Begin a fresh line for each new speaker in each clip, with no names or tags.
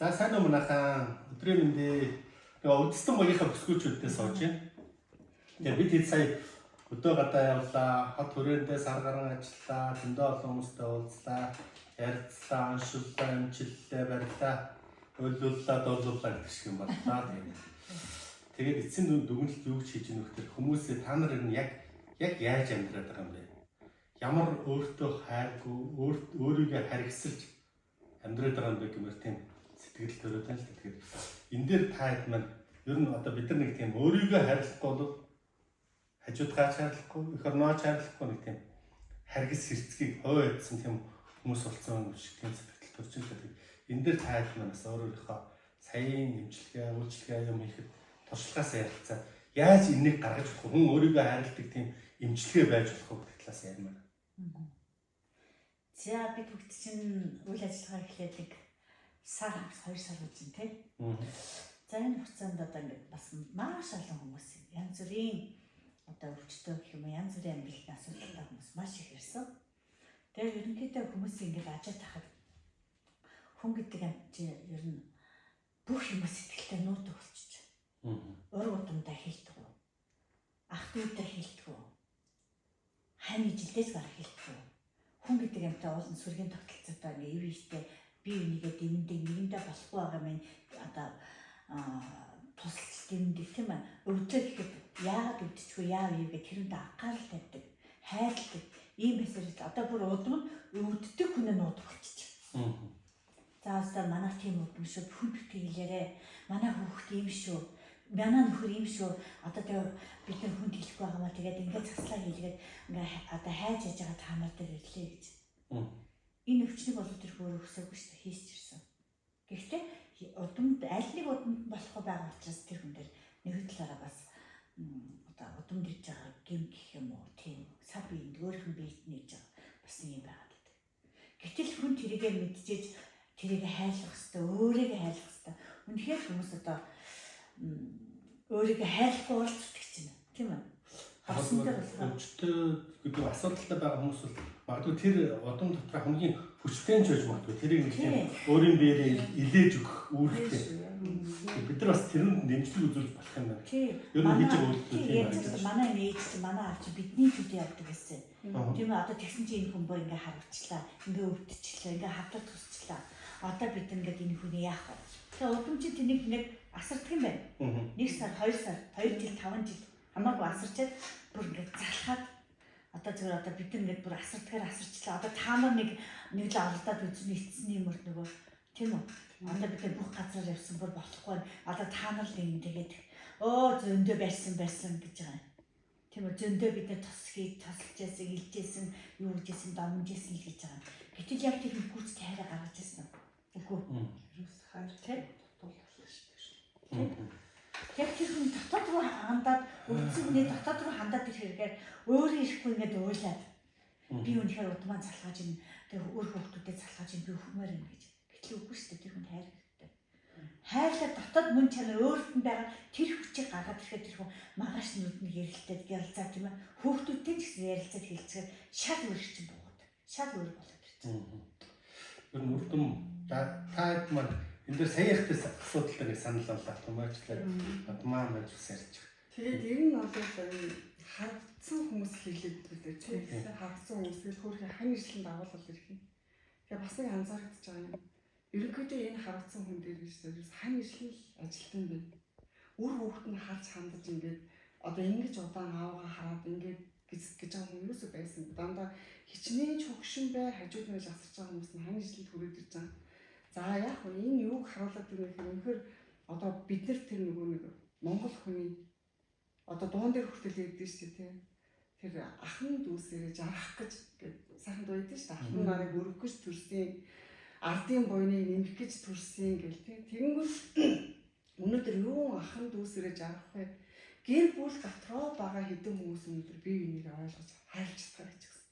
За, сайн уу, манайхан. Өдрийн мэнд ээ. Нөгөө үдсэн багийнхаа бүсгүүчүүдтэй сууж байна. Тэгээ бид хэд сая өдөө гадаа явлаа, хот хүрээндээ сар гарan ажиллаа, зөндөө олон хүмүүстэй уулзлаа, ярилцлаа, оншиллаа, эмчиллээ, барилаа, уйлууллаа, дуулууллаа гэдэг шиг юм боллоо. Тэгээд тэгээд эцсийн дүн дүгнэлт юу гэж хийж өгөх тэр хүмүүсээ та нар энэ яг яаж амьдраад байгаа юм бэ? Ямар өөртөө хайргүй, өөрийгөө харгисалж амьдраад байгаа юм бэ гэмээр тийм сэтгэл төрөөд байна л да. Тэгэхээр энэ дээр та хэд маань ер нь одоо бид нар нэг тийм өөрийгөө хайрлахгүй бол хажуудгаа ч хайрлахгүй, эх орноо ч хайрлахгүй, нэг тийм харгис хэрцгийг хой эдсэн тийм хүмүүс болсон юм шиг тийм сэтгэл төрж байна. Тэгэхээр энэ дээр та хэд маань бас өөрөөхөө саяын эмчилгээ, үйлчилгээ юм хийхэд туршлагаас ярилцаа, яаж энийг гаргаж болох вэ? Хүн өөрийгөө хайрладаг тийм эмчилгээ байж болох уу гэдэг талаас ярмаар.
За, бид бүгд чинь үйл ажиллагаа эхлээд нэг сар хагас 2 сар болж байна, тий. За, энэ хугацаанд одоо ингээд бас маш олон хүмүүс янз бүрийн одоо өвчтөй гэх юм уу, янз бүрийн амьдралын асуудалтай хүмүүс маш их ирсэн. Тэгээд ерөнхийдөө хүмүүс ингээд ажаад тахад хүн гэдэг юм чи ер нь бүх юм сэтгэлтэй нуудаг болчих. Ур удамдаа хилдэг. Ах дүүдээ хилдэг. Хань ижилдэж барах хилдэг. Хүн гэдэг юмтай уулын сүргийн тогтолцоотой ингээ ив ивтэй бие бинийгээ дэмдэг, нэгэндээ болохгүй байгаа юм одоо тусалж дэмдэг, тийм ээ. Өвдлөө гэхэд яагаад өвдөжгүй, яав юу гэх тэрэнд анхаарал тавьдаг, хайрладаг. Ийм байсаар одоо бүр удам нь өвддөг хүн нь нуудаг болчих. За, одоо манай тийм удам шүү. Хүн битгий хэлээрээ. Манай хүүхэд ийм шүү. Манай нөхөр ийм шүү. Одоо тэгээ бид нар хүнд хэлэхгүй байгаа маа, тэгээд ингээд цаслаа хийлгээд ингээ одоо хайж яж байгаа та нар дээр ирлээ гэж. Энэ өвчнийг бол тэр өөрөө хүсээгүй шүү дээ, хийсч ирсэн. Гэхдээ удамд аль нэг удамд болохгүй байгаа учраас тэр хүн дээр нэг талаараа бас одоо удамд ирж байгаа гим гэх юм уу, тийм сав биеинд өөрийнх нь биед нээж байгаа бас нэг юм байгаа гэдэг. Гэтэл хүн тэрийгэ мэдчихэж тэрийг хайрлах хэвээр, өөрийгөө хайрлах хэвээр. Үнэхээр хүмүүс одоо өөрийгөө хайрлахгүй бол зүтгэж байна. Тийм үү? Хавсан дээр болохоор
Өвчтөй гэдэг асуудалтай байгаа хүмүүс бол магадгүй тэр удам дотор хамгийн хүчтэй нь ч байж магадгүй. Тэрийг нэг тийм өөрийн биеэрээ илээж өгөх үүрэгтэй. Бид нар бас тэрэнд дэмжлэг үзүүлж болох юм байна. Ер нь хийж байгаа үйлдэл тийм
яаж
байна.
Манай ээж чинь, манай аав чинь бидний төлөө явдаг гэсэн. Тийм ээ, одоо тэгсэн чинь энэ хүн бүр ингээ харавчлаа, ингээ өвдчихлээ, ингээ хавдар тусчлаа. Одоо бид ингээд энэ хүний яах вэ? Тэгээ удам чинь тэнийг нэг асардаг юм байна. 1 сар, 2 сар, 2 жил, 5 жил хамаагүй асарчаад бүр ингээд залхаад одоо зүгээр одоо бид нар ингээд бүр асардгаар асарчлаа. Одоо та нар нэг нэг л оролдоод үзнэ эцсний мөр нөгөө, тийм үү? Одоо бид нар бүх газар явсан, бүр болохгүй. Одоо та нар л нэг тэгээд зөндөө барьсан барьсан гэж байгаа юм. Тийм үү? Зөндөө бид нар тус хий тусалж яасан, илжсэн, юу гэжсэн, домжсэн л гэж байгаа юм. Гэтэл яг тэр гүйцэд хайраа гаргаж ирсэн. Үгүй.
Ерөөс хайр
Тий.
дутуул шүү дээ.
Яг тэр хүн дотоод руу хандаад, өвдсөн хүний дотоод руу хандаад ирэх хэрэгээр өөрөө ирэхгүй ингээд уйлаад би үнэхээр удмаа залхааж ин тэг өөр хүүхдүүдэд залхааж ин би өхмөр юм гэж. Гэтэл үгүй шүү дээ, тэр хүн хайр хэрэгтэй. Хайрлаа дотоод мөн чанар өөрт нь байгаа тэр хүчийг гаргаад ирэхэд тэр хүн маргааш нүд нь гэрэлтэй ярилцаа, тийм ээ. Хүүхдүүдтэй ч гэсэн ярилцаад хэлцгээр шал өөр чинь буугаад. Шал өөр болоод ирсэн.
Ер нь үрдэм та хэд маань энэ дээр сая ихтэй асуудалтай нэг санал боллоо. Тумаачлаад удмаа мэж бас ярьж байгаа.
Тэгээд ер нь бол энэ харагдсан хүмүүс хийлээд байдаг, тийм. Харагдсан хүмүүс л хөөрхөн хань ишлэн дагуулал ирэх юм. Тэгээ бас нэг анзаарэгдэж байгаа юм. Ерөнхийдөө энэ харагдсан хүн дээр гэж ерөөс хань ишлэн л ажилтан байна. Үр хүүхэд нь харж хандаж ингээд одоо ингэж удаан аавгаа хараад ингээд гэж гэж байгаа хүн ерөөсөө байсан. Дандаа хичнээн ч хөгшин бай, хажууд нь асарч байгаа хүмүүс нь хань ишлэлд хүрээд ирж байгаа. За, яг нь энэ юуг харуулдаг вэ гэхээр үнэхээр одоо бид нар тэр нөгөө нэг Монгол хүний одоо дуун дээр хүртэл ирдэ шүү дээ, тийм. Тэр ахан дүүсээрээ жаргах гэж гээд сайхан дуу идэв шүү дээ. Ахан нарыг өргөх гэж төрсөн, ардын буйныг нэмэх гэж төрсөн гэл, тийм. Тэгэнгүүт өнөөдөр юу ахан дүүсээрээ жаргах вэ? Гэр бүл дотроо байгаа хэдэн хүмүүс өнөөдөр бие биенийг ойлгож хайрлаж чадах гэж гисэн.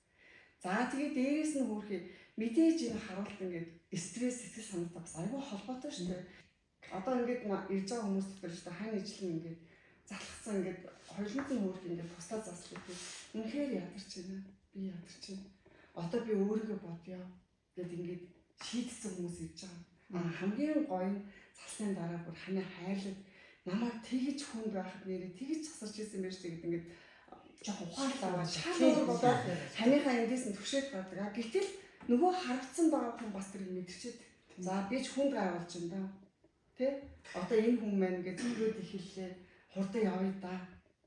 За, тэгээд дээрээс нь хөөрхий мэдээж энэ харуулт ингээд стресс, сэтгэл санаатай бас айгүй холбоотой шүү дээ. Одоо ингээд ирж байгаа хүмүүс дотор шүү дээ хань ижлэн ингээд залхсан, ингээд хоёуланд нь хөөрхий ингээд туслаа заслаа. Үнэхээр ядарч байна. Би ядарч байна. Одоо би өөрийгөө бодъё гэд ингээд шийдсэн хүмүүс ирж байгаа. Хамгийн гоё нь залсны дараа бүр ханаа хайрлаад намайг тэгж хүнд байхад нэрээ тэгж засарч ирсэн байж гэдэг ингээд жоохон ухаалал аваад шал өөр болоод ханыхаа эндээс нь түшээд гардаг. Гэтэл нөгөө харагдсан байгаа хүн бас тэрийг мэдэрчээд за би ч хүнд гайвалж юм да. Тэ? Одоо энэ хүн маань ингээд зүрхээд эхэллээ. Хурдан явъя да.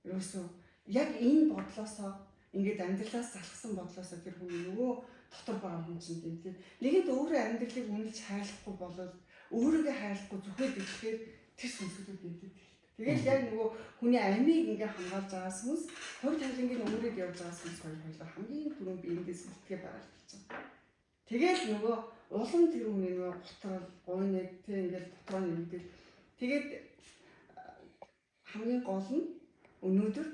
Ерөөсөө яг энэ бодлоосоо ингээд амьдралаас залхсан бодлоосоо тэр хүн нөгөө дотор байгаа хүн чинь тийм тийм. Нэгэнт өөрөө амьдралыг үнэлж хайрлахгүй болол өөрийгөө хайрлахгүй зүхэд ирэхээр тэр сүнсүүд нэмдэг. Тэгэл яг нөгөө хүний амийг ингээ хамгаалж байгаа сүнс, хувь тавилангийн өөрийг явж байгаа сүнс хоёр хоёлоо хамгийн түрүүнд би эндээс үлдэхээ байгаа л гэж байгаа. Тэгэл нөгөө улам тэр хүний нөгөө готрол, гуйныг тэг ингээл дотроо нэмэгдэл. Тэгээд хамгийн гол нь өнөөдөр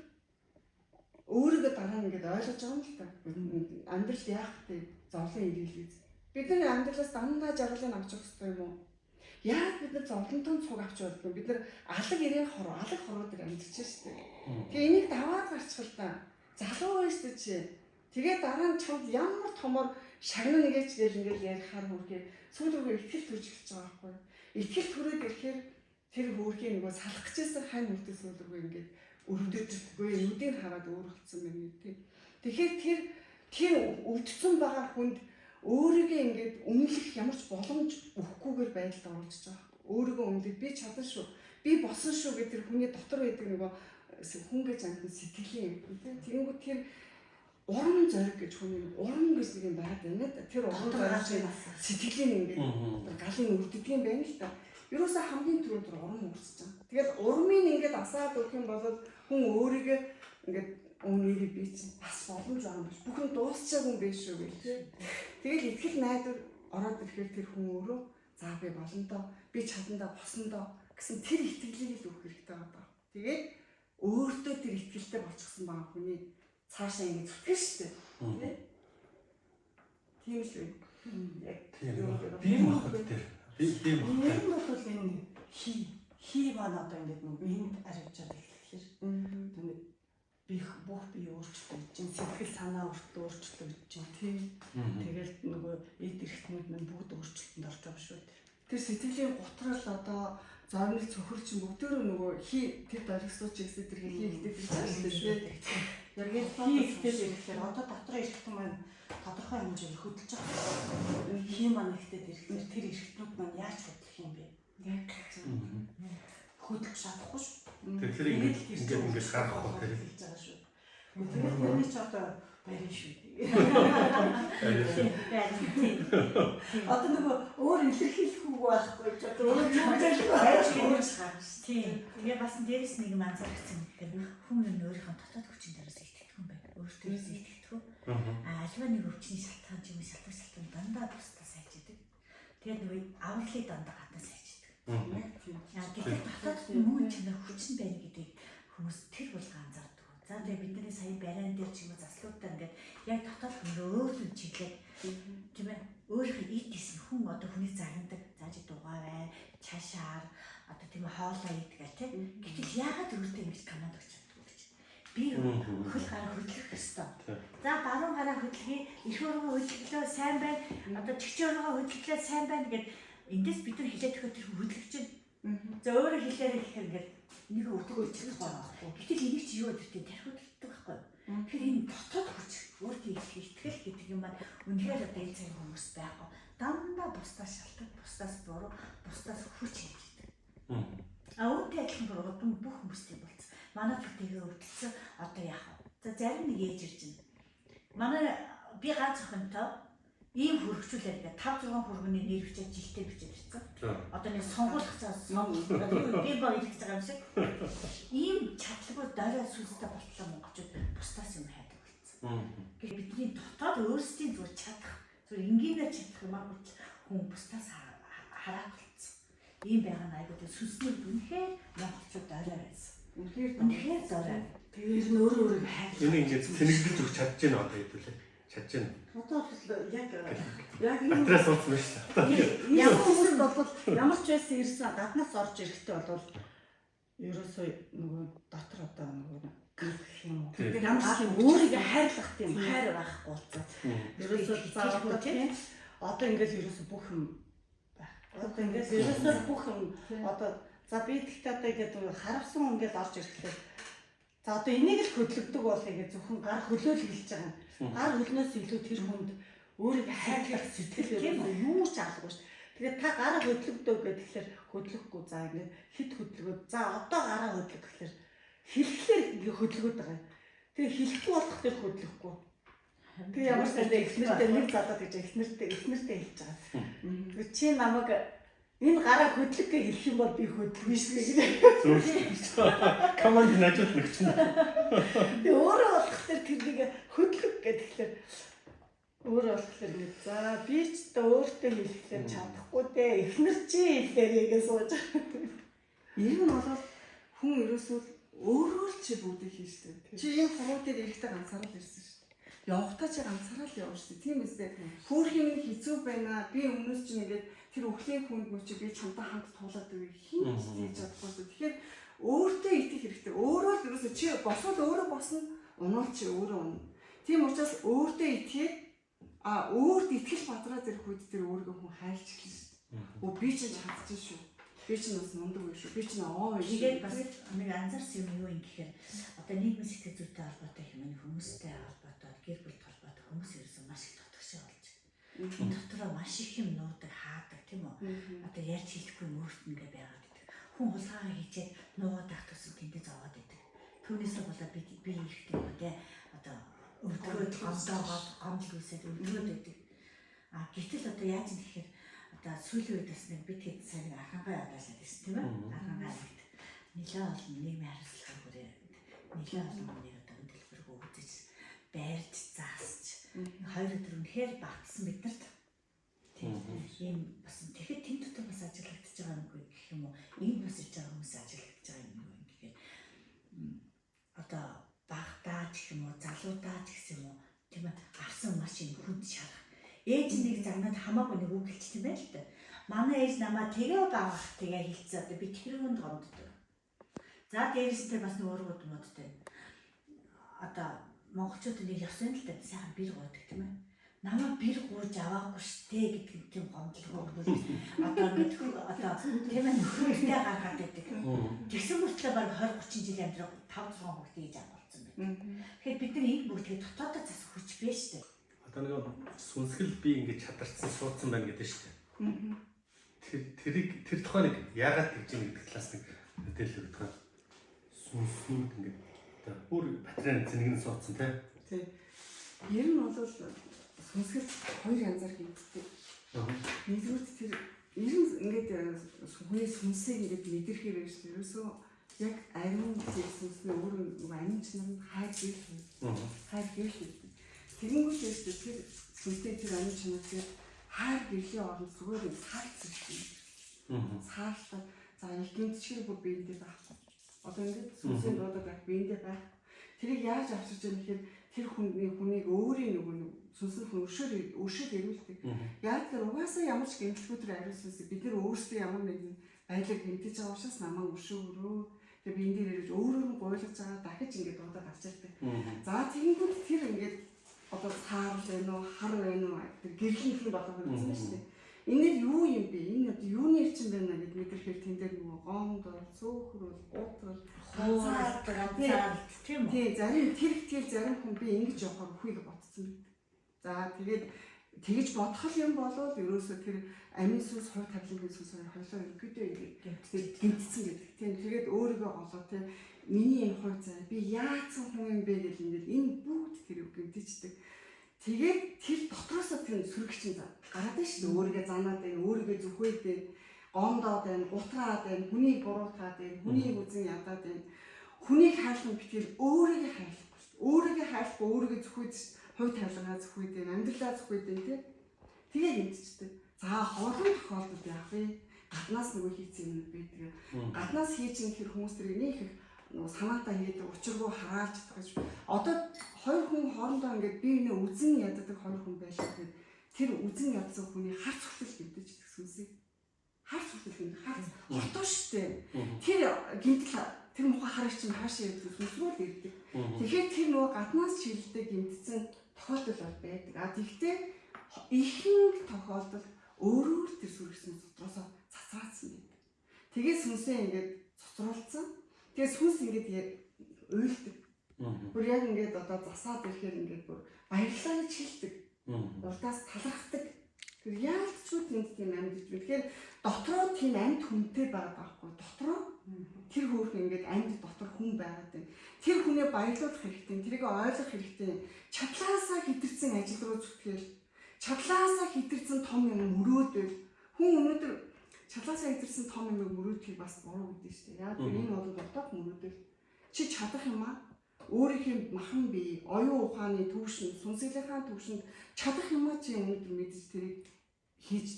өөрийгөө дараа нь ингээд ойлгож байгаа юм л та. Амьдрал яах вэ? Зовлон эргэлээ. Бид нар амьдралаас дандаа жаргалыг авч явах хэрэгтэй юм уу? Яагаад бид нар зовлонтой цуг авч явдаг юм? Бид нар алаг ирээн хороо, алаг хороо дээр амьдарч шүү дээ. Тэгээ энийг даваад гарчих л та. Залуу байж шүү чи. Тэгээ дараа нь чамд ямар томор шагнаа нэгээч гээл ингээл ярихаар хүрхээ сүүл рүүгээ итгэл төрж эхэлж байгаа байхгүй юу? Итгэл төрөөд ирэхээр тэр хөөрхийн нөгөө салах гэжсэн хань хүртэл сүүл рүүгээ ингээд өрөвдөж үгүй нүдийг хараад өөр болсон байна тий. Тэгэхээр тэр тэр өвдсөн байгаа хүнд өөрийгөө ингээд үнэлэх ямар ч боломж өгөхгүйгээр байдалд оруулж байгаа. Өөрийгөө үнэлэх би чадан шүү. Би болсон шүү гэх тэр хүний дотор байдаг нөгөө хүн гэж амтан сэтгэлийн юм тий. Тэгэнгүүт тэр урам зориг гэж хүний урам гэж нэг юм байгаад байна да. Тэр урам зориг сэтгэлийн ингээд галын өрдөдөг юм байна л та. Ерөөсөө хамгийн түрүүнд тэр урам үрсэж байгаа. Тэгээд урмыг ингээд асаад өгөх юм бол хүн өөрийгөө ингээд нэрээ би чинь бас боломж байгаа юм биш. Бүх юм дуусчаагүй юм биш шүү гэх тий. Тэгэл итгэл найдвар ороод ирэхээр тэр хүн өөрөө за би болно доо, би чадандаа босон доо гэсэн тэр итгэлийг л өгөх хэрэгтэй байгаа. Тэгээд өөртөө тэр итгэлтэй болчихсон байгаа хүний цаашаа ингэ зүтгэн шүү дээ. Тийм л үү. Яг
би махбод тэр. Би махбод.
Ер нь бол энэ хий маань одоо ингэ нэг минь аривчаад эхлэхээр тэгээд би бүх бие өөрчлөгдөж чинь сэтгэл санаа хүртэл өөрчлөгдөж чинь тий. Тэгэл нөгөө эд эрхтнүүд мань бүгд өөрчлөлтөнд орж байгаа шүү дээ.
Тэр сэтгэлийн гутрал одоо зорнол цөхөр чинь бүгдөө нөгөө хий тэр дөргсууч гэсэн тэр хий ихтэй тэр цааш шүү дээ.
Яг хий ихтэй ирэхээр одоо дотор эрхтэн маань тодорхой хэмжээгээр хөдөлж байгаа. Хий маань ихтэй ирэхээр тэр эрхтнүүд маань яаж хөдлөх юм бэ?
Яг
хөдөлж чадахгүй шүү.
Тэгэхээр ингээд ингээд гарах уу тэр
гэж байгаа шүү. Тэгээд тэрний ч одоо барин шүү.
Барин шүү.
Одоо нөгөө өөр илэрхийлэх үг байхгүй ч одоо өөр юм
байж тийм. Тэгээ бас дээрэс нэг юм анзаарчихсан гэхээр хүн юм өөрийнхөө дотоод хүчин дээрээс итгэдэг юм байна. Өөртөө итгэдэг. А альва нэг өвчний шалтгаан ч юм уу шалтгаан дандаа бусдаа сайждаг. Тэгээд нөгөө авралыг дандаа гаднаа сайждаг. Гэтэл дотоод нь мөн чанар хүчин байна гэдгийг хүмүүс тэр булгаа анзаардаг. За тэгээ бидний сая бариан дээр ч юм уу заслуудаа ингээд яг дотоод хүн өөр юм чиглээд тийм ээ өөрийнхөө ид исэн хүн одоо хүний загнадаг. За чи дугаа бай, чашаар одоо тийм ээ хоолоо ид гэл тийм. Гэтэл яагаад өөртөө ингэж команд өгч чаддгүй гэж. Би хөл гараа хөдлөх ёстой. За баруун гараа хөдлөе, эрх өргөө хөдлөлөө сайн байна. Одоо чигчээ өргөө хөдлөлөө сайн байна гэд эндээс бид нар хэлээд өгөхөөр тэр хөдлөж чинь. За өөрөөр хэлээрээ гэхээр ингээд нэг өвдөх өчрөх байхгүй. Гэтэл энийг чи юу гэдэг тарих хөдөлдөг байхгүй. Тэгэхээр энэ дотоод хүч өөртөө их итгэл гэдэг юм маань үнэхээр одоо энэ цагийн хүмүүс байхгүй. Дандаа бусдаас шалтгаан, бусдаас буруу, бусдаас хүч хийдэг. А үүнтэй адилхан бүр удам бүх хүмүүс тийм болсон. Манай бүх тэгээ өвдөлсөн одоо яах вэ? За зарим нэг ээж ирж байна. Манай би ганц охинтой ийм хөргөчүүлээд ингээ 5 6 хөргөний нэр бичээд жилтэй бичээд ирсэн. Одоо нэг сонгуулах цаас сонгуул би баг ирэх гэж байгаа юм шиг. Ийм чадлагүй дорой сүнстэй болтлоо монголчууд бусдаас юм хайдаг болсон. Гэвч бидний дотоод өөрсдийн зүгээр чадах, зүгээр энгийнээр чадах юм аа хүн бусдаас хараад болсон. Ийм байгаа нь айгуу тийм сүнсний үнэхээр монголчууд дорой байсан. Үнэхээр дорой.
Тэгээд нь өөрөө өөрийгөө хайрлах.
Энэ ингээд тэнэгдэж өгч чадж байна одоо хэдүүлээ. Чадж байна.
Одоо бол яг яг энэ
Батарей суудсан байна шүү дээ.
Ямар хүмүүс бол ямар ч байсан ирсэн гаднаас орж ирэхдээ бол ерөөсөө нөгөө дотор одоо нөгөө гэх юм уу. Ямар ч юм өөрийгөө хайрлах тийм хайр байхгүй болсон. Ерөөсөө за одоо тийм одоо ингээл ерөөсөө бүх юм байх. Одоо ингээд ерөөсөө бүх юм одоо за би тэгтээ одоо ингээд харавсан ингээд орж ирэхлээр за одоо энийг л хөдлөгдөг болъё гэж зөвхөн гар хөлөөл хэлж байгаа юм. Гар хөлнөөс илүү тэр хүнд өөрийг хайрлах сэтгэл ерөөсөө юу ч алгагүй шүү. Тэгээд та гараа хөдлөгдөв гэхээр хөдлөхгүй, за ингээд хит хөдлөгөөд за одоо гараа хөдлөх гэхээр хэлэхлээр ингээд хөдлөгөөд байгаа юм. Тэгээ хэлэхгүй болох тэр хөдлөхгүй. Тэгээ ямар ч байлаа эхнэртэй нэг залуу гэж эхнэртэй хэлж байгаа. Тэгээ чи намайг энэ гараа хөдлөх гэж хэлэх юм бол би хөдлөхгүй шүү гэж.
Зөв шүү. Команд нажууд нэг чинь.
Тэгээ өөрөө болох тэр нэг хөдлөх гэхээр өөрөө болохоор ингэ за би ч одоо өөртөө хэлэхлээр чадахгүй дээ. Эхнэр чи хэлээрэй гэж сууж байгаа.
Ер нь бол хүн ерөөсөө өөрөө л чи бүгдийг хийн штэ. Чи энэ хуруу дээр ирэхдээ ганцаараа л ирсэн штэ. Явахдаа чи ганцаараа л явна штэ. Тийм үстэй. Хөөх юм хэцүү байна. Би өмнөөс чинь ингээд тэр өхлийн хүнд мөч би чамтай хамт туулаад үгүй хин ч хийж чадахгүй штэ. Тэгэхээр өөртөө итгэх хэрэгтэй. Өөрөө л ерөөсөө чи босвол өөрөө босно. Унуул чи өөрөө унана. Тийм учраас өөртөө итгээд а өөрт итгэл бадраа зэрэг үед тэр өөрийгөө хүн хайлж эхэлнэ шүү дээ. Өө би чинь чадчих шүү. Би чинь бас мундаг байх шүү. Би чинь оо байх шүү.
Тэгээд бас нэг анзаарсан юм юу юм гэхээр одоо нийгмийн сэтгэл зүйтэй холбоотой юм хүмүүстэй холбоотой, гэр бүлтэй холбоотой хүмүүс ерөөсөн маш их дотгошоо болж. Энэ дотроо маш их юм нуудаг, хаадаг тийм үү? Одоо ярьж хэлэхгүй юм өөрт нь ингээ байгаад байдаг. Хүн хулгайгаа хийчээд нуугаад авах тусам тэндээ зовоод байдаг. Түүнээсээ болоод би эрэхтэй юм те. Одоо өвдгөөд гомдоогоод гомдол үүсээд өвдгөөд байдаг. А гэтэл одоо яаж юм гэхээр одоо сүүлийн үед бас нэг бид хэд сайн нэг архангай удаалаад ирсэн тийм ээ. Архангай аймагт нэлээд олон нийгмийн хариуцлага хүрээ нэлээд олон хүнийг одоо энэ дэлбэргүй үзэж байрж заасч хоёр өдөр үнэхээр багтсан биднэрт. Тийм ийм бас тэгэхэд тэн дотор бас ажиглагдчихж байгаа юм гэх юм уу? Энд бас ирж байгаа хүмүүс ажиглагдчихж байгаа юм юу юм гэхээр одоо багтаа ч гэх юм уу, залуудаа ч гэсэн юм уу, тийм ээ, авсан маш юм хүнд шарах. Ээж нэг загнаад хамаагүй нэг үг хэлчихсэн байх л та. Манай ээж намаа тэгээ багах тэгээ хэлсэн. Одоо би тэр хүнд гомддог. За дээрээс нь бас нэг өөргүүд модтой. Одоо монголчууд нэг ёс юм л та, сайхан бэр гуйдаг тийм ээ. Намаа бэр гууж аваагүй штэ гэдэг нь тийм гомдлого. Одоо ингээд одоо тийм ээ нөхөртэй гаргаад байдаг. Тэгсэн мөртлөө баг 20 30 жил амьдрах 5 6 хүүхдээ ээж авах болсон байна. Тэгэхээр бид нар энэ бүгдийг дотоодоо засах хүч биш штэ.
Одоо нэг сүнсгэл би ингэж чадарсан суудсан байна гэдэг штэ. Тэр тухай нэг яагаад тэгж юм гэдэг талаас нэг мэдээлэл өгдөг. Сүнснүүд ингээд одоо бүр батарейн зэнгэн суудсан тий.
Тий. Ер нь бол сүнсгэл хоёр янзаар хийгддэг. Нэгдүгээр тэр ер нь ингээд хүний сүнсийг ингээд мэдрэхээр байж ерөөсөө яг ариун тэр сүнсний өөр нэг амин чанар нь хайр гэрэл. Хайр гэрэл. Тэгэнгүүт шүү дээ тэр сүнсний тэр амин чанар тэр хайр гэрлийн оронд зүгээр юм саарц ирсэн. Саарлаа. За их гэмтчихэр бүр биендээ байхгүй. Одоо ингээд сүнсний дуудаад байх биендээ байх. Тэрийг яаж авчирч яах гэхээр тэр хүнийг өөрийн нөгөө сүнсэн хүн өшөөр эрүүлдэг. Яг тэр угаасаа ямар ч гэмтэлгүй тэр ариун сүнсийг бид нар өөрсдөө ямар нэгэн байдлаар гэмтэж байгаа учраас намайг өшөөрөө. Тэгээ биен дээр ирж өөрөөр нь гуйлгаж байгаа дахиж ингээд дуудаад авчирдаг. За тэгэнгүүт тэр ингээд одоо саарл байна уу, хар байна уу тэр гэрлийн хүн болоо гэсэн шүү дээ. Энэ нь юу юм бэ? Энэ одоо юуны эрчим байна гэд мэдрэхээр тэн дээр нөгөө гомдол, цөөхрөл, гутрал,
Ганцаарл тийм үү?
Тий, зарим тэр хтгэл зарим хүн би ингэж явахаар үхийг ботцсон байдаг. За тэгээд тэгж бодох юм болвол ерөөсөө тэр амин сүнс хувь тавилангийн сүнс хоёр хоёлоо ерөнхийдөө ингээд гэмтсэн гэдэг. Тийм тэгээд өөрийгөө голоо тийм миний энэ хувь заа би яатсан хүн юм бэ гэл ингээд энэ бүгд тэр гэмтчихдэг. Тэгээд тэр дотроосоо тэр сүрэг чинь гараад байна шүү дээ. Өөрийгөө занаад байна, өөрийгөө зүхээд байна, гомдоод байна, гутраад байна, хүнийг буруутгаад байна, хүнийг үзен ядаад байна. Хүнийг хайрлах битгийл өөрийгөө хайрлахгүй шүү дээ. Өөрийгөө хайрлахгүй өөрийгөө зүхээд хувь тавилангаа зүхээд байна, амьдралаа зүхээд байна тий. Тэгээ гэмтчихдэг. За холон тохиолдолд яах вэ? Гаднаас нөгөө хийцэн юмнууд байдаг. Гаднаас хийж ин тэр хүмүүс тэрийг нэг их нөгөө санаатай хийдэг, учиргүй хараалж чадах гэж. Одоо хоёр хүн хоорондоо ингээд бие биенээ үзен яддаг хоёр хүн байлаа гэхэд тэр үзен ядсан хүний харц хүртэл гэмтэж идэх сүнсийг. Харц хүртэл гэмтэх харц хотоо штэ. Тэр гэмтэл тэр мухай харагч чинь хаашаа явдаг сүнс рүү л ирдэг. Тэгэхээр тэр нөгөө гаднаас чиглэлтэй гэмтсэн тохиолдол бол байдаг. А тэгтээ ихэнх тохиолдолд Өөрөө л тэр сүрэг сүнс дотроосоо цацраацсан байдаг. Тэгээ сүнсээ ингээд цоцруулсан. Тэгээ сүнс ингээд уйлдаг. Бүр яг ингээд одоо засаад ирэхээр ингээд бүр баярлалаа гэж хэлдэг. Урдаас талархдаг. Тэр яалтчгүй тэнд тийм амьд гэж. Тэгэхээр дотроо тийм амьд хүнтэй байгаа байхгүй. Дотроо тэр хөөрхөн ингээд амьд дотор хүн байгаад байна. Тэр хүнээ баярлуулах хэрэгтэй. Тэрийг ойлгох хэрэгтэй. Чадлаасаа хэтэрсэн ажил руу зүтгэл. Чадлаасаа хэтэрсэн том юм мөрөөдөл. Хүн өнөөдөр чадлаасаа хэтэрсэн том юм мөрөөдөхийг бас буруу гэдэг шүү дээ. Яг энэ бол дотоох мөрөөдөл. Чи чадах юм аа? Өөрийнх нь махан бие, оюун ухааны төвшөнд, сүнслэгийнхаа төвшөнд чадах юм аа чи өнөөдөр мэдэж тэрийг хийж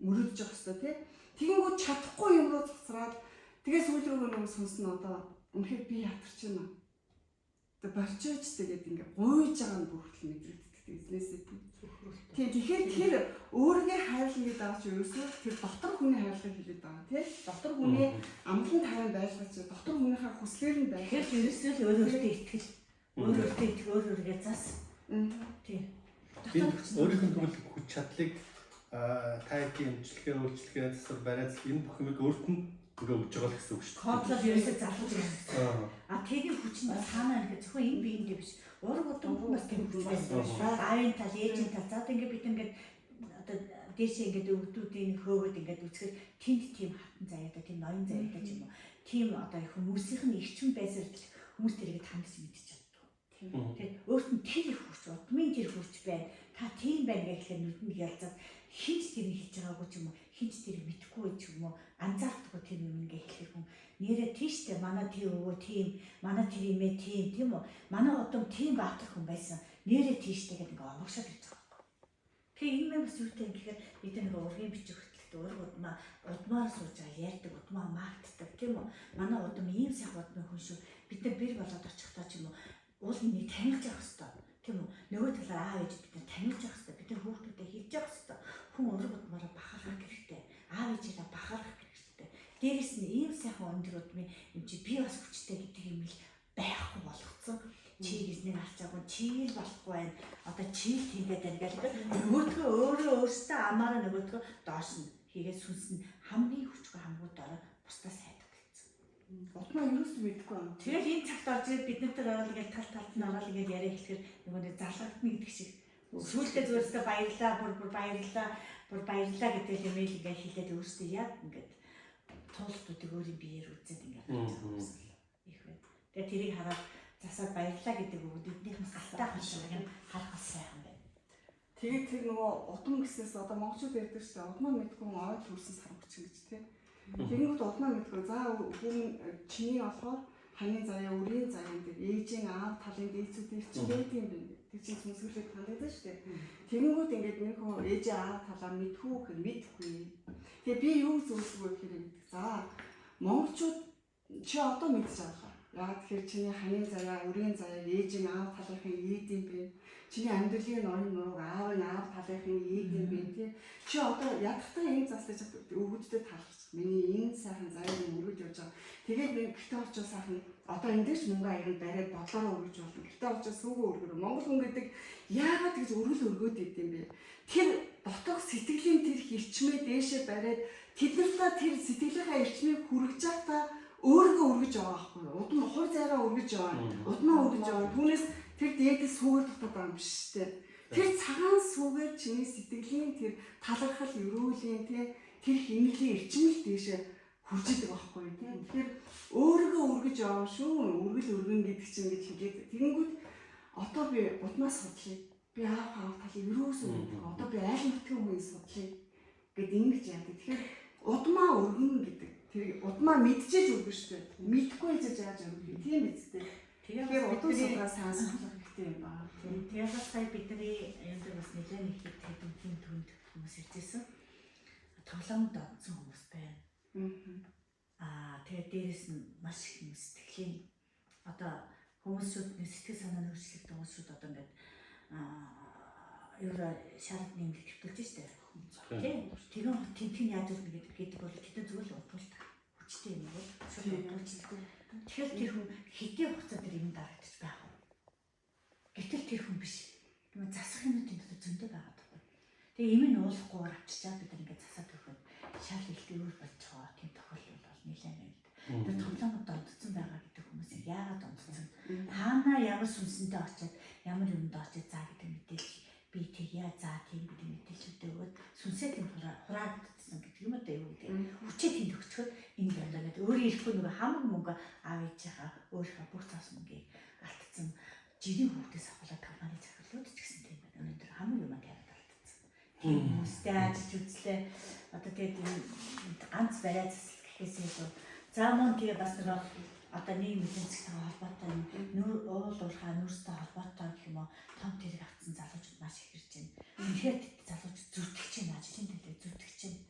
мөрөөдөж явах хэрэгтэй тий. Тэгэнгүүт чадахгүй юм руу цацраад тэгээ сүүл рүү нөгөө сүнс нь одоо үнэхээр би ятарч байна. Тэгээ борчооч тэгээд ингээ гуйж байгаа нь бүрхэл мэдрэгддэг эзнээсээ тий. Тийм, тэгэхээр тэр өөрийгөө хайрлна гэдэг байгаа чи ерөөсөө тэр дотор хүний хайрлахыг хэлээд байгаа тий. Дотор хүний амлан тайван байлгаж дотор хүнийхээ хүслээр нь байлгаж.
Тэгэхээр ерөөсөө л өөр өөртөө итгэл. Өөр өөртөө итгэл, өөр өөрийгөө зас. Тий.
Би өөрийнх нь тэгвэл хүч чадлыг та хэдийн эмчилгээ, үйлчилгээ, засвар, бариац энэ бүх юмыг өөрт нь ингээ өгж байгаа л гэсэн үг шүү дээ.
Кодлол ерөөсөө залгаж ирсэн. А тэрийн хүч нь цаанаа ирэхэд зөвхөн энэ биендээ биш. Ураг удам хүн бас тэр хүч байсан. Аавын тал, ээжийн тал. За одоо ингээ бид ингээд одоо дээшээ ингээд өвдүүдийн хөөгд ингээд үзэхээр тэнд тийм хатан заяатай, тийм ноён заяатай ч юм уу. Тийм одоо хүмүүсийнх нь эрчим байсаар хүмүүс тэрийг тандж мэдчих чаддаг. Тэгээд өөрт нь тэр их хүч, удмын тэр хүч байна. Та тийм байна гэхлээр нүдэнд ялзаад хинч тэрийг хэлж байгаагүй ч юм уу, хинч тэрийг мэдэхгүй ч юм уу, анзаардаггүй тэр юм ингээ хэлэхэр хүн нэрээ тийштэй манай тэр өвөө тийм, манай тэр имээ тийм, тийм үү? Манай удам тийм баатар хүн байсан. Нэрээ тийштэй гэдэг ингээ овогшоод ирж байгаа байхгүй. Тэгэхээр энэ мэн бас юутай юм гэхээр бид нэг ургийн бичиг хөтлөлт ураг удмаа удмаар сууж байгаа ярьдаг, удмаа мартдаг, тийм үү? Манай удам ийм сайхан удмын хүн шүү. Бид нар бэр болоод очихдоо ч юм уу уул нэг танилж явах хэвээр, тийм үү? Нөгөө талаар аав ээж бид нар танилж явах хэвээр, бид нар хүүхдүүдэд хэлж явах хэвээр. Хүн ураг удмаараа бахархах хэрэгтэй. Аав ээжээрээ бахархах хэрэгтэй. Дээрээс нь ийм сайхан өндөр удмын юм чи би бас хүчтэй гэдэг юм л байхгүй болгоцсон. Чи гэснээр харчаагүй, чи л болохгүй байна. Одоо чи л тийгээд байна гэх нөгөөдгөө өөрөө өөртөө амаараа нөгөөдгөө доош нь хийгээд сүнс нь хамгийн хүчгүй хамгийн дорой бусдаас хайдаг гэсэн.
Удмаа ерөөсөө мэдэхгүй байна.
Тэгэл энэ цагт орж ирээд бид нарт ороод ингээл тал талд нь ороод ингээл яриа хэлэхээр нөгөө нэг залгагдана гэдэг шиг. Сүүлдээ зүгээр л баярлаа, бүр бүр баярлаа, бүр баярлаа гэдэг юм л ингээл хэлээд өөрсдөө яг ингээд туултуудыг өөрийн биеэр үзээд ингээд гарч байгаа юм их байна. Тэгээ тэрийг хараад засаад баярлаа гэдэг үг эднийх нь галтаа хашааг нь харах бас сайхан байна.
Тэгээд тэр нөгөө удам гэснээс одоо монголчууд ярьдаг шүү дээ. Удмаа мэдгүй хүн ойд төрсэн сарвч гэж тий. Тэгэнгүүт удмаа мэдгүй. За хүн чиний болохоор ханийн заяа, үрийн заяа гэдэг ээжийн аав талын дээдсүүдээр чи байдаг юм байна. Тэр чинь сүнсгэлээд ханддаг шүү дээ. Тэгэнгүүт ингээд нэг хүн ээжийн аав талаа мэдхүү гэхээр мэдхгүй. Тэгээ би юу зөвлөсгөө гэхээр гэдэг. За монголчууд чи одоо мэдж байгаа. Яг тэгэхээр чиний ханийн заяа, үрийн заяа ээжийн аав талынхын ээд юм бэ. Чиний амьдралын ноён нурууг аавын аав талынхын ээд юм бэ тий. Чи одоо ядахтаа энэ заслаж өвгөдтэй талхаж миний энэ сайхан заяаг өргөж явж байгаа. Тэгээд би гэртээ очиж сайхан одоо энэ дээрч мөнгө аян бариад бодлороо өргөж болно. Гэртээ очиж сүүгөө өргөрөө. Монгол хүн гэдэг яагаад гэж өргөл өргөөд идэм бэ? Тэр дотоох сэтгэлийн тэр эрчмээ дээшээ бариад тэд нартай тэр сэтгэлийнхаа эрчмийг хүргэж байхдаа өөрийгөө өргөж байгаа байхгүй юу? Удам хувь зайгаа өргөж яваа. Удмаа өргөж яваа. Түүнээс тэр дээдээс сүүгээр дотоод байгаа юм биш үү? Тэр цагаан сүүгээр чиний сэтгэлийн тэр талархал, өрөөлийн тэр хинэглийн эрчим л дээшээ хурж идэг байхгүй юу? Тэгэхээр өөрийгөө өргөж яваа шүү. Өргөл өргөн гэдэг чинь гэж хэлээд. Тэгэнгүүт одоо би удмаа судлаа. Би аав аав талыг ерөөсөө мэдгүй. Одоо би айл нутгийн хүмүүс судлаа гэд ингэж яадаг. Тэгэхээр удмаа өргөн гэдэг. Тэр удмаа мэдчихэж өргөн шүү дээ. Мэдхгүй ээж яаж өргөх юм? Тийм биз дээ. Тэгэхээр удам судгаа сайн судлах хэрэгтэй юм байна.
Тэгээ бас сая бидний юм дээр бас нэлээд нэг хэд хэдэн хүн түнд хүмүүс иржсэн. Тоглоомд онцсон хүмүүс байна. Аа тэгээ дээрэс нь маш их юм сэтгэлийн одоо хүмүүсүүд нэг сэтгэл санааны өөрчлөлт хүмүүсүүд одоо ингээд евро шард нэмэлт хэвтүүлж штэ. Тийм. Тэгэн тэнтэн яаж үл гэдэг бол тэдэн зүгээр л удуулдаг. Хүчтэй юм бол шууд удуулдаг. Тэгэхээр тэр хүн хэдийн хугацаа дээр юм дарагдчих байх вэ? Гэтэл тэр хүн биш. Тийм засах юмнуудын дотор зөндөө байгаа байхгүй. Тэгээ им нь уулахгүйгээр авчичаад бид нар ингээд засаад өгөхөд шал ихтэй өөр болж байгаа тийм тохиолдол бол нэлээд байна. Тэр тоглоомод донтцсон байгаа гэдэг хүмүүсийг яагаад донтцсон? Хаана ямар сүнсэндээ очиад ямар юмд очиад заа гэдэг мэдээлэл би тэгье заа тийм гэдэг мэдээлэлүүдээ өгөөд сүнсээ тийм хураагдсан гэдэг юм одоо юу гэдэг хүчээ тэнд өгчхөд энд одоо ингээд өөрөө ирэхгүй нөгөө хамаг мөнгө аав ээжийнхаа өөрийнхөө бүх цаас мөнгийг алдсан жирийн хүүхдээс авахлаа компани захирлууд ч гэсэн тийм байна. Өнөөдөр хамаг юм тавиад алдсан. Тийм хүмүүстэй ажиллаж үзлээ. Одоо тэгээд энэ ганц бариа засал гэхээс илүү за мөн тэгээ бас нөгөө одоо нийгэм эдийн засгтайгаа холбоотой нүүр уул уурхай нүүрстэй холбоотой гэх юм уу том тэрэг авсан залуучууд маш их ирж байна. Үнэхээр тэд залуучууд зүтгэж байна, ажлын төлөө зүтгэж байна.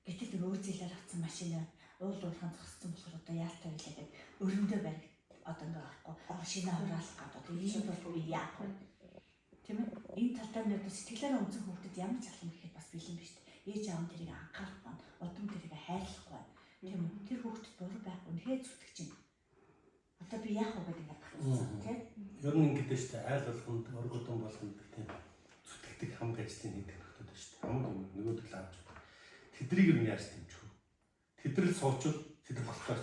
Гэтэл нэг өөр зээлээр авсан машина уул уурхай зогссон болохоор одоо яалтай байлаа гэд өрөмдөө бариг одоо ингээ орохгүй машина хураалах гад одоо ийм бол би яах вэ? Тийм ээ. Энэ талдаа нэг сэтгэлээрээ өнцөг хүүхдэд ямар ч алхам ихэд бас бэлэн биш үү? Ээж аав нь тэрийг анхаарахгүй байна. Удам тэрийг хайрлахгүй байна. Тийм үү? Тэр хүүхдэд буруу байхгүй. Үнэхээр зүтгэж байна. Одоо би яах вэ гэдэг ингээ гацсан тийм.
Ер нь ингэдэж шүү дээ. Айл болгонд, оргодон болгонд тийм зүтгэдэг хамаг ажлыг хийдэг нөхдүүд шүү дээ. Хамаг юм нөгөөдөл авч. Тэдрийг ер нь яаж дэмжих вэ? Тэдрэл суучвал тэдэр болохоор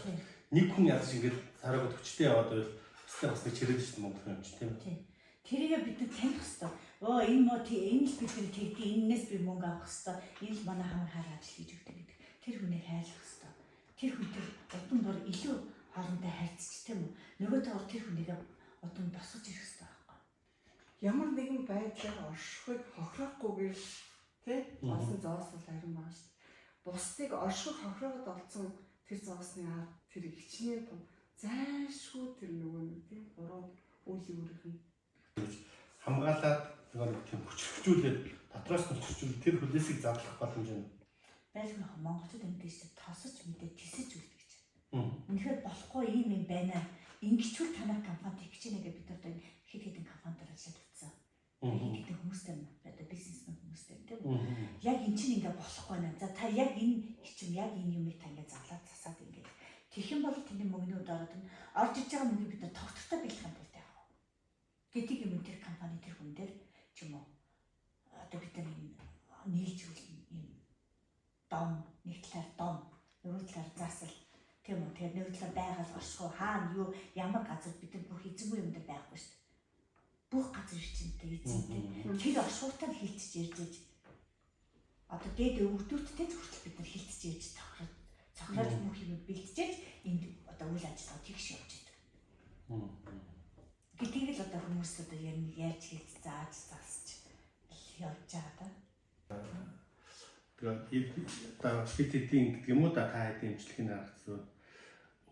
нэг хүн ядаж ингээд царайг төвчтэй яваад байвал бусдаа бас нэг чирээд шүү дээ Монгол юм чи тийм ээ.
Тэрийг бид нар таних хэвээр. Оо энэ мо энэ л бид нар тэгдий энэнээс би мөнгө авах хэвээр. Энэ л манай хамаг хаар ажил хийж өгдөг гэдэг. Тэр хүнийг хайрлах хэвээр. Тэр хүнтэй удам бүр илүү хоорондоо харьцаж тийм үү? Нөгөө талаар тэр хүнийг удам босгож ирэх хэвээр байхгүй.
Ямар нэгэн байдлаар оршихыг хохироохгүйгээр тий олсон зоос бол харин байгаа шүү дээ. Бусдыг орших хохироогод олцсон тэр зоосны ард тэр хичнээн том зайлшгүй тэр нөгөө нэг тийм буруу үйл үүрэх нь
хамгаалаад нөгөө нэг тийм хүчрхжүүлээд дотроос нь хүчрхжүүл тэр хүлээсийг задлах боломж юм.
Байлгүй яг монголчууд ингэж чинь тосож мэдээ тисэж үлдэх гэж. Үнэхээр болохгүй юм юм байна. Ингэчүүл танай компани тэгж гэнэ гэж бид одоо хэд хэдэн компанидаар ажиллаад утсан. Хэд хэдэн хүмүүстэй одоо бизнесмен хүмүүстэй тийм үү? Яг эн чинь ингээ болохгүй байна. За та яг энэ хичим яг энэ юмыг та ингээ задлаад засаад ингээ. Тэгэх юм бол тэний мөнгөнүүд ороод ин орж иж байгаа мөнгийг бид нар тогтвортой бэлэх юм тулд яах вэ? Гэдэг юм тэр компани тэр хүн дээр ч юм уу одоо бид нар энэ нийлж үлнэ юм дом нэг талаар дом нөгөө талаар засал тийм үү тэгэхээр нөгөө талаар байгаль оршихуй хаана юу ямар газар бид нар бүх эзэнгүй юм дээр байхгүй шүү дээ. Бүх газар эрчимтэй эзэнтэй тэр оршихуйтай нь хилцэж ярьж иж одоо дээд өвгдүүдтэй ч хүртэл бид нар хилцэж ярьж тохироод цохироож бүх юм бэлтжээж энд одоо үйл ажиллагаа тэгш явж идэг. Гэдгийг л одоо хүмүүс одоо ярьж хэлц зааж засч явж байгаа да.
Тэгээд одоо бид хэдийн гэдэг юм уу да та хэдийн эмчилгээний арга зүй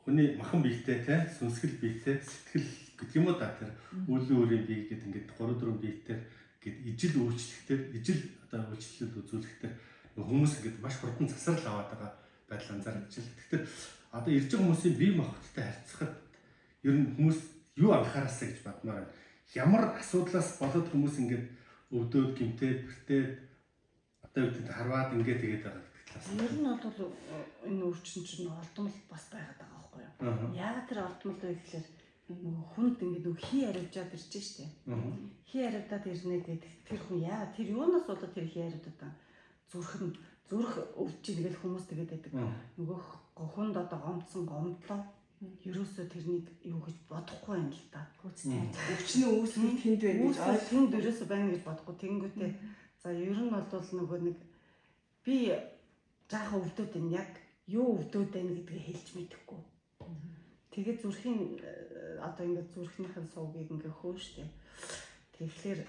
хүний махан биетэй те сүнсгэл биетэй сэтгэл гэдэг юм уу да тэр үлийн үрийн бие гэдэг ингээд 3 4 биетэй гэд ижил өөрчлөлтөөр ижил одоо үйлчлэл үзүүлэхдээ хүмүүс ингээд маш хурдан засрал аваад байгаа байдал анзаарч байна. Тэгэхээр одоо ирж байгаа хүмүүсийн бие махбодтой харьцахад ер нь хүмүүс юу анхаараасаа гэж бодмоор байна. Ямар асуудлаас болоод хүмүүс ингээд өвдөөд гимтээд бэртээд одоо юу гэдэг харваад ингээд тэгээд байгаа гэдэг талаас.
Ер нь бол энэ өвчин чинь олдмол бас байгаад байгаа байхгүй юу? Яагаад тэр олдмол вэ гэхээр нөгөө хүнд ингээд нөгөө хий аривжаад ирж штэ. Хий аривдаад ирнэ гэдэг тэр хүн яа тэр юунаас болоод тэр хий аривдаад байгаа зүрх нь зүрх өвчин гэж хүмүүс тэгээд байдаг. Нөгөө хүнд одоо гомдсон гомдлоо ерөөсөө тэрнийг юу гэж бодохгүй юм л та.
Гүйцэтгэж.
өвчнөө үүсгэх тэнд байна гэж
Үүсэл тэнд ерөөсөө байна гэж бодохгүй. Тэнгүүтээ за ер нь бол нөгөө нэг би жаахан өвдөд байна яг юу өвдөд байна гэдгийг хэлж мэдэхгүй. Тэгээд зүрхийн одоо ингээд зүрхнийхэн сувгийг ингээ хөө штэ. Тэгэхээр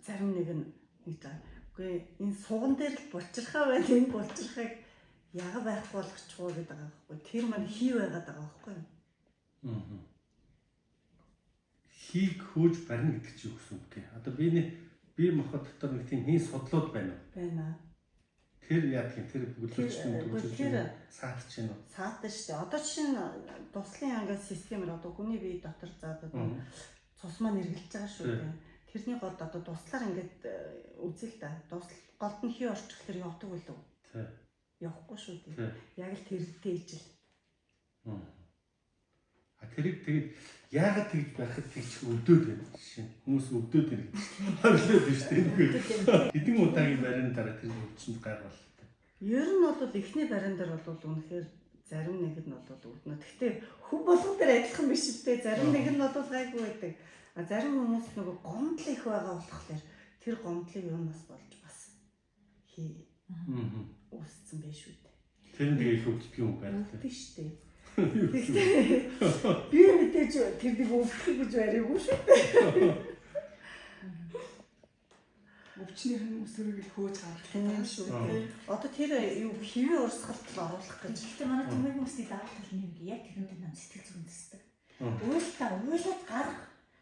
зарим нэг нь нэг за үгүй энэ суган дээр л булчирхаа байна энэ булчирхайг яга байхгүй болгочихгүй гэдэг байгаа байхгүй. Тэр маань хий байгаад байгаа байхгүй юу?
Хийг хөөж барина гэдэг чинь юу гэсэн үг вэ? Одоо биений бие махбод дотор нэг тийм хийн судлууд байна уу?
Байна.
Тэр яадаг юм? Тэр бүглүүлж
Тэр,
төгжүүлж
тэр-
саатч юм уу?
Саатан шүү дээ. Одоо жишээ нь туслын ангиас системээр одоо хүний бие дотор за одоо цус маань эргэлж байгаа шүү дээ. Тэрний голд одоо туслаар ингээд үзэл та. Тусал голд нь хий орчихлоор явдаг үлээ.
Тий.
Явахгүй шүү дээ.
Тий.
Яг л тэрэлтэй ижил.
А Тэрийг тэгээд яагаад тэгж барихад тэгж өвдөд байна жишээ. Хүмүүс өвдөд байна гэж хорлоод байна шүү дээ. Хэдэн удаагийн барины дараа тэр өвчнөд гайхвал.
Ер нь бол эхний барин дээр бол үнэхээр зарим нэг нь бол өвднө. Гэхдээ хүн болгон дээр адилхан биш л дээ. Зарим нэг нь бол гайгүй байдаг. А зарим хүмүүс нөгөө гомдол их байгаа болохоор тэр гомдлыг юунаас болж бас хий үүссэн байх шүү дээ.
Тэр нь тэгээ их өвддөг юм байна.
Өвдөн шүү дээ. Гэхдээ би мэдээж тэр нэг өвдөх гэж бариагүй шүү дээ.
Өвчнийх нь өсвөрийг л хөөж гаргах
Тийм
гэдэг
шүү дээ. Одоо тэр юу хэвийн урсгалд л оруулах гэж.
Гэхдээ манай түмэн хүмүүсний давуу тал нь юм яг тэрнтэй нам сэтгэл зүйн төсдөг. Уйлтаа уйлаад гарах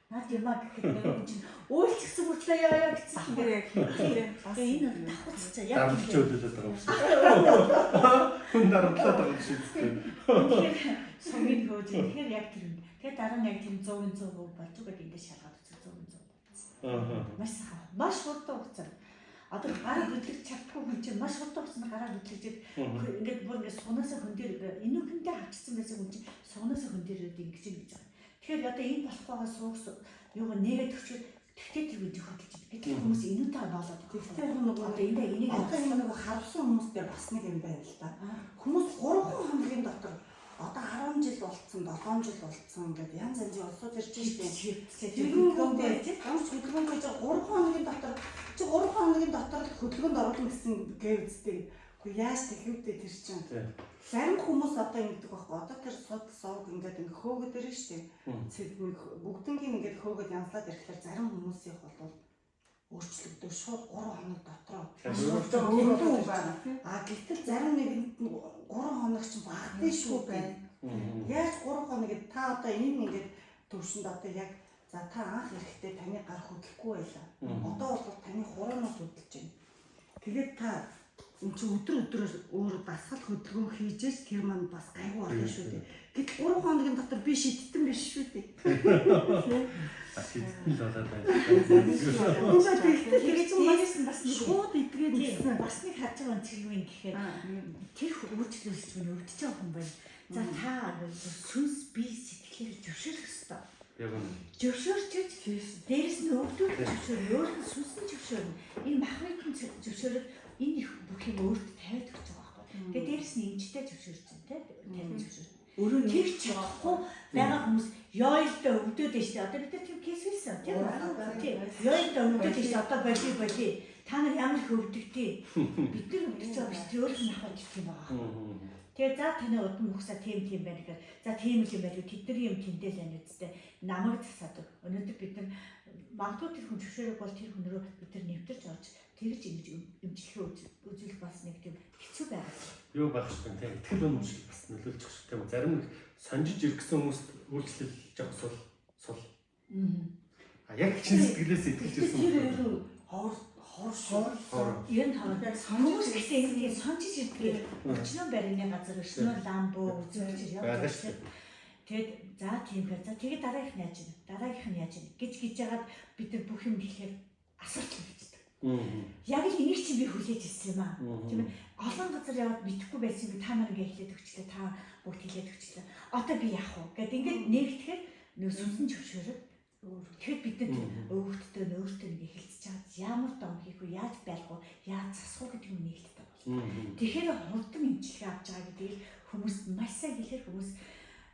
над юмаа гэхэд нөгөө чинь уйлчихсан мөртлөө яа яа гэсэн чинь
Давхар яг хийхдээ бас
Тэгээ энэ бол давхцаа яг
Дарамтлж өвдөд байгаа юм шиг. Хүн дарамтлаад байгаа юм шиг зү.
Тэгэхээр сумын хөөж тэгэхээр яг тэр юм. Тэгээ дараа нь яг тийм 100% болж байгаа эндээ шалгаад үзэх 100% болсон. Маш сайхан. Маш хурдан хугацаар. Одоо гараа хөдлөж чадахгүй хүн чинь маш хурдан хугацаанд гараа хөдлөж ингээд бүр ингээд сунаасаа хүн дээр энүүхэндээ хавчсан байсан хүн чинь сунаасаа хүн дээр ингэж ингэж байгаа. Тэгэхээр одоо энэ болохгүй байгаа суух юугаа нээгээд өчөөд тэгтээ тэр үедээ хөдөлж байна. Гэтэл хүмүүс энүүтэй болоод
Тэгтээ яг нөгөө
одоо эндээ энийг
Одоо энэ нөгөө харвсан хүмүүс дээр бас нэг юм байна л да. Хүмүүс 3 хоногийн дотор одоо 10 жил болцсон, 7 жил болцсон ингээд янз янзын улсууд ирж штеп. Тэгэнгүүтээ ямар ч хөдөлгөөн хийж 3 хоногийн дотор чи 3 хоногийн дотор л хөдөлгөөнд оруулна гэсэн гээ үсттэй. Үгүй яаж тэхэвдээ тэр чинь. Зарим хүмүүс одоо ингэдэг байхгүй. Одоо тэр суд сувг ингээд ингээ хөөгд ирнэ штеп. Цэг нэг бүгднгийн ингээд хөөгд янзлаад ирэхлээр зарим хүмүүсийнх бол өөрчлөгдөв шууд 3 хоног дотроо.
өөрөө байна тий.
А гэтэл зарим нэгэнд нь 3 хоног чинь багатай шүү дээ. Яаж 3 хоног та одоо энэ ингээд төвшөнд одоо яг за та анх ирэхдээ таны гар хөдлөхгүй байлаа. Одоо бол таны хураанаас хөдөлж байна. Тэгээд та эн чинь өдөр өдрөөр өөр дасгал хөдөлгөөн хийж тэр маань бас гайгүй болно шүү дээ. Гэтэл 3 хоногийн дотор би шидтэн биш шүү дээ.
Шидтэн л болоод байна.
Үгүй тэгтэл тэр чинь бас
дээрээс нь бас нэг
шууд идгээд
Тийм,
гэсэн.
бас нэг харж байгаа юм юу юм гэхээр тэр үйлчлүүлж хүн өвдөж байгаа хүн байна. За та сүнс бие сэтгэлээр зөвшөөрөх ёстой.
Яг үнэ.
Зөвшөөрчөж дээрээс нь өвдөх зөвшөөр, өөрөх нь сүнс нь зөвшөөрнө. Энэ махбод нь зөвшөөрөх энэ их бүх юм өөрт тавиад өгч байгаа байхгүй. Тэгээ дээрээс нь эмчтэй зөвшөөрсөн тийм тавин зөвшөөрсөн.
Өөрөө
Тэр чадахгүй байгаа хүмүүс ёйлдоо өвдөд нь шүү дээ. Одоо бид нар тийм кейс хэлсэн тийм үү? Тийм. Ёйлдоо өвдөд нь шүү дээ. Одоо боли боли. Та нар ямар их өвдөгтэй. Бид нар өвдөж байгаа биш. Тэр өөрөх нь махбод гэх юм байгаа. Тэгээ за таны удам мөхсө тийм тийм байна гэхээр за тийм л юм байл үү. Тэдний юм тэндээ л байна үсттэй. Намайг засаад өг. Өнөөдөр бид нар магадгүй тэр хүн зөвшөөрөг бол тэр хүн рүү бид нар нэвтэрч орж тэгж ингэж эмчилгээ үзүүлэх бас нэг тийм хэцүү байгаа.
Юу байх шүү дээ. Итгэл үнэмшил бас нөлөөлчих шүү дээ. Зарим нэг сонжиж иргэсэн хүмүүст үйлчлэл жоох сул сул. А яг чин сэтгэлээс итгэж ирсэн
Тэр
хүмүүс.
ер нь ховор ховор шүү.
Хоор.
Ер нь хавар.
Яг
Хүмүүс
сонжиж
гэхдээ энэ тийм сонжиж ирдэг. Өчнөө барины газар, өчнөө ламбо үзүүлж явж
Байгаа
байгаа
шүү
шүү. Тэгэд за тийм хэ. За тэгээд дараагийнх нь яаж юм? Дараагийнх нь яаж юм? гэж гэж яагаад бид нар бүх юм хэлэхээр асуулт хийдэг. Яг л энийг чинь би хүлээж ирсэн юм аа. Тийм ээ. Олон газар яваад мэдэхгүй байсан би та нар ингээ хэлээд өгчлээ. Та бүгд хэлээд өгчлээ. Одоо би яах вэ? Гэт ингээд нэгтгэхээр нөө сүнсэн зөвшөөрөд Тэгэхээр бид нар өвөгдтэй нөөртөө ингээ хэлцэж чад ямар дом хийх вэ? Яаж барих вэ? Яаж засах вэ гэдэг юм нэгттэй болно. Тэгэхээр хурдан эмчилгээ авч байгаа гэдгийг хүмүүст маш сайн хэлэхээр хүмүүс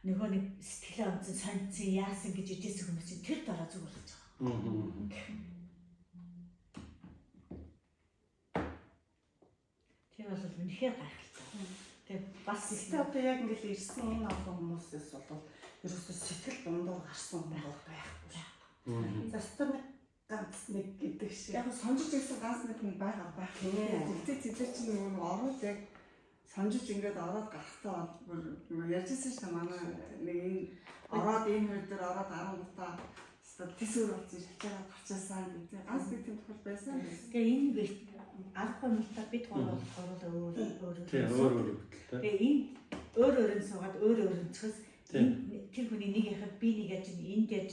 нөгөө нэг сэтгэлээ онцон сонцсон яасан гэж ижижсэн хүмүүс чинь тэр дараа зүг болж байгаа. Тэр бол үнэхээр гайхалтай. Тэгээ бас
Гэхдээ одоо яг ингээл ирсэн энэ олон хүмүүсээс бол ерөөсөө сэтгэл дундуур гарсан хүн бол байхгүй шүү. За стор нэг ганц нэг гэдэг шиг.
Яг сонжиж ирсэн ганц нэг хүн байгаа байх. Тэгтээ тэд нар чинь нөгөө нэг ороод яг сонжиж ингээд ороод гарахтаа бол бүр нөгөө ярьжсэн шүү дээ манай нэг энэ ороод энэ хоёр дээр ороод 10 удаа өстө тэсвэр болсон шалчаад гарчаасан гэдэг. Ганц нэг тийм тохиол байсан.
Тэгээ энэ би аргагүй юм л та бид гурав гурвал өөр өөр
Тийм өөр өөр хөдөлтэй.
Тэгээ энэ өөр өөр нь суугаад өөр өөр өнцгөөс
Тийм.
тэр хүний нэг яхад би нэг яаж энд яаж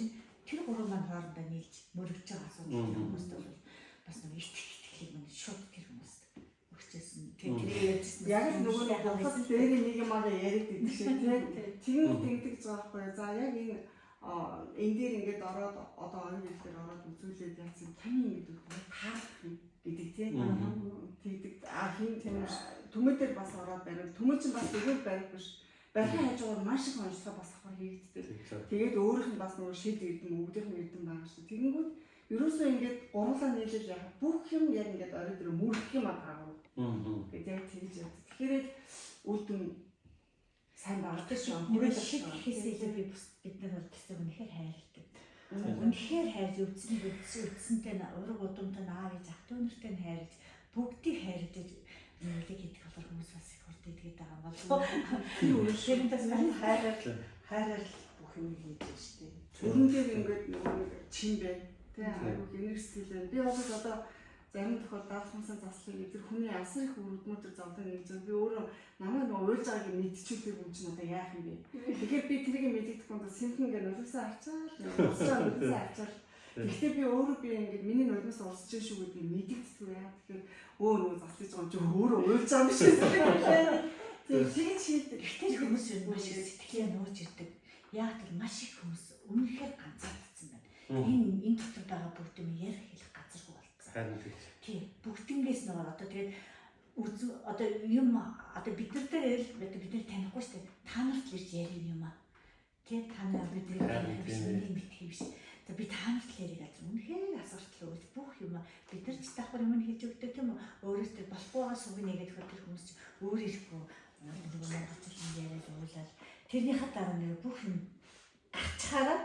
тэр гурван маань хоорондоо нийлж мөрөгж байгаа асуудал тэр хүмүүст бол бас нэг итгэх итгэлийг мань шууд тэр хүмүүст өгч өгчээсэн. Тэр ярьжсэн.
Яг л нөгөө нэг бусад дээр нэг юм аа яриад идэг шиг тий. Тэгин тэгдэг байгаа байхгүй. За яг энэ энэ дээр ингээд ороод одоо оюун гэрэл дээр ороод үзүүлээд яасан таны ингээд таарах юм гэдэг тий. Тэгдэг. А хин тийм түмээ дээр бас ороод барив. Түмээ чинь бас зүгээр барив биш. Барихын хажуугаар маш их онцлог бас авах хийгддэг. Тэгээд өөрийнх нь бас нөгөө шид эрдэм, өвдийнх нь эрдэм байгаа шүү. Тэгэнгүүт ерөөсөө ингээд гурлаа нийлэл яг бүх юм яг ингээд орой дээр мөрөх юм аа таарав. Гэт яг тэгж яа. Тэгэхээр л үр дүн сайн байгаа шүү.
Нөгөө шид гэхээс илүү би бид нар бол тэсэг үнэхээр хайрладаг. Үнэхээр хайрлаж өвдсөн өвдсөнтэй нь ураг удамтай нь аав ээж ах дүү нартай нь хайрлаж бүгдийг хайрлаж нөлөг хийдэг болохоор хүмүүс бас их хурд идгээд байгаа юм болов.
Тэрнээс хайраар бүх юм хийж штеп.
Өрн дээр ингээд нөгөө нэг чин байна. Тэ айгуу генерсэл байна. Би бол одоо зарим тохиолдолд даалгавсан заслыг тэр хүний асар их өргөдмөдөр зовлон гэж би өөрөө намайг нөгөө уйлж байгааг мэдчихүүлдэг юм чинь одоо яах юм бэ? Тэгэхээр би тэрийг мэддэхгүй бол сэмхэн ингээд нулимсаа арчаал, нулимсаа арчаал. Гэхдээ би өөрөө би ингээд миний нулимс урсж шүү гэдгийг мэддэггүй яа. Тэгэхээр өө нөгөө заслаж байгаа юм чи өөрөө уйлж байгаа юм шиг. Тийм тэгж хийдэг.
Тэр хүмүүс юу маш их сэтгэлээ нууж ирдэг. Яг тэр маш их хүмүүс үнэхээр ганцаардсан байна. Энэ дотор байгаа бүгд юм ярих хэлэх газаргүй болцсон.
Харин тэгж.
Тийм. Бүгднгээс нөгөө одоо тэгээд одоо юм одоо бид нар дээр л бид нар танихгүй шүү дээ. Та нарт л ирж ярих юм аа. Тийм та нар бидний таних биш, миний мэдх биш. За би та нарт л ярих газар үнэхээр асгартал өгч бүх юм бид нар ч давхар юм хийж өгдөг тийм үү? Өөрөөс тэр болохгүй байгаа сүг нэгээд хөр тэр хүмүүс ч өөр ирэхгүй нөгөө монголчууд яриад уулаад тэрнийхээ дараа нэр бүх юм гарчхаараа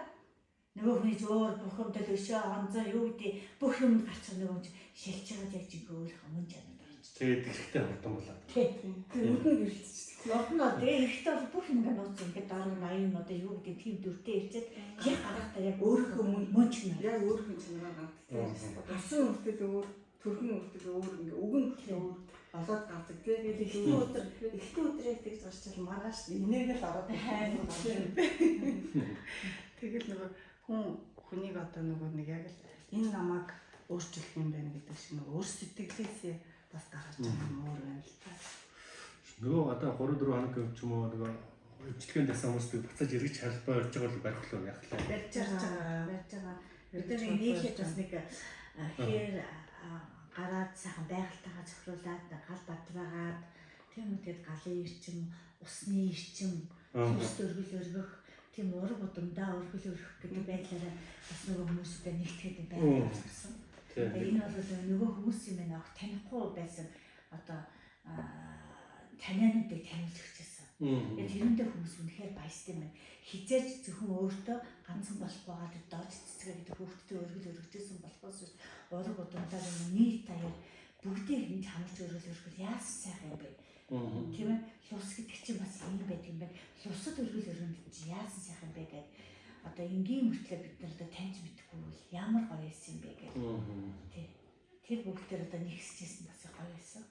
нөгөө хүний өөр бүх юм төлөшөө онцоо юу гэдэг бүх юм гарч нөгөө хүн шилж байгаа яг жинхэнэ өөрийнх нь мөн чанар гарч.
Тэгээд хэрэгтэй хурдан болоод.
Тий.
Тэр нүдэн гэрэлтчихдэг.
Урд нь бол тэгээ эрэхтэй бол бүх юм ингээ нууц ингээ доор нь аян одоо юу гэдэг тийм дүртэй ирчээд яг гарахтаа яг өөрийнхөө мөн чанар.
Яг өөрийнх нь чанараар гардаг. Гарсан үртэл өөр, төрхөн үртэл өөр ингээ өгөн хүртэл өөр болоод гардаг тий.
Тэгэл эхний өдөр яг тэгж гарчвал маргааш инээгээл ороод хайр.
Тэгэл нөгөө хүнийг одоо нөгөө нэг яг л энэ намайг өөрчлөх юм байна гэдэг шиг нөгөө өр сэтгэлээсээ бас гаргаж байгаа юм өөр байна л та.
Нөгөө одоо 3 4 хоног ч юм уу нөгөө өвчлөгийн дасан хүмүүсийг буцааж эргэж холбоо өрж байгаа бол барих уу яах вэ?
Барьж байгаа. Барьж байгаа. Бид нар нийлээд бас нэг хээр гараад сайхан байгальтайгаа зохируулаад гал бадраагаад тийм үү тэгээд галын эрчим, усны эрчим, төс өргөл өргөх тийм ураг удамдаа өргөл өргөх гэдэг байдлаараа бас нөгөө хүмүүстэй нэгтгэхэд байгаль болсон. Энэ бол нөгөө хүмүүс юм байна ах танихгүй байсан одоо таниануудыг таниулж өгчээсэн. Тэгээд тэрүүндээ хүмүүс үнэхээр баястай юм байна. Хизээж зөвхөн өөртөө ганцхан болохгүй байгаа тэр дооч цэцгээ гэдэг хүүхдтэй өргөл өргөжсэн болохоос биш ураг удамдаа юм нийт даяар бүгдийг хэмж хамарч өргөл өргөл яасан сайхан юм бэ? Тийм ээ. Лус гэдэг чинь бас юм байдаг юм байна. Лусад өргөл өргөнд чинь яасан сайхан юм бэ гэдэг одоо энгийн мөртлөө бид нар одоо таньж мэдэхгүй бол ямар гоё байсан юм бэ гэдэг. Тий. Тэр бүгдээр одоо нэгсэжсэн бас гоё байсан.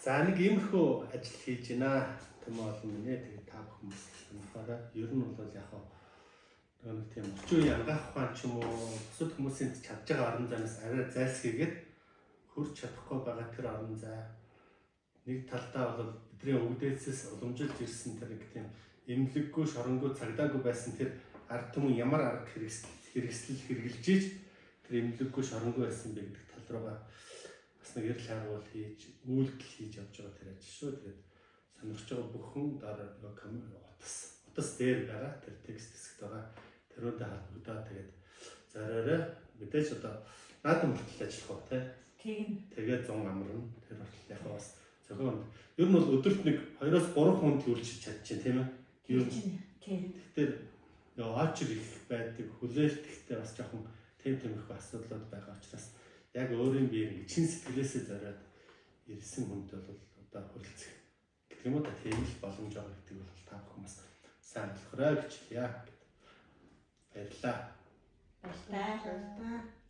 За нэг иймэрхүү ажил хийж байна. Тэм олон минь тэгээд та бүхэн бас сонирхоорой. Ер нь бол яг нэг тийм орчин үеийн ангаах ухаан ч юм уу бусад хүмүүсийн чадж байгаа орон зайнаас арай зайлсхийгээд хөрч чадахгүй байгаа тэр орон зай нэг талдаа бол бидний өвгдээсээс уламжилж ирсэн тэр нэг тийм эмнэлэггүй, шоронгүй, цагдаагүй байсан тэр ард түмэн ямар арга хэрэгсэл хэрэгжилж иж тэр эмнэлэггүй, шоронгүй байсан бэ гэдэг тал руугаа бас нэг эрэл хайгуул хийж, үйлдэл хийж явж байгаа тэр ажил шүү. Тэгээд сонирхож байгаа бүхэн дараа утас дээр байгаа тэр текст хэсэгт байгаа тэрүүндээ холбогдоод тэгээд зориорой мэдээж одоо наадам хүртэл ажиллах уу те.
Тийм.
Тэгээд 100 амарна. Тэр хүртэл яг бас зохион. Ер нь бол өдөрт нэг 2-оос 3 хүнд л үйлчилж чадчихээн тийм ээ. Ер нь
Тийм.
Тэгэхээр очер их байдаг, хүлээлт ихтэй бас жоохон тиймэрхүү асуудлууд байгаа учраас яг өөрийн биеэр ингэ чин сэтгэлээсээ зориод ирсэн хүнд бол одоо хүрэлцэх гэдэг юм уу та тийм л боломж байгаа гэдэг бол та бүхэн бас сайн ойлгоорой гэж хэлье. Баярлалаа.
Баярлалаа.
Баярлалаа.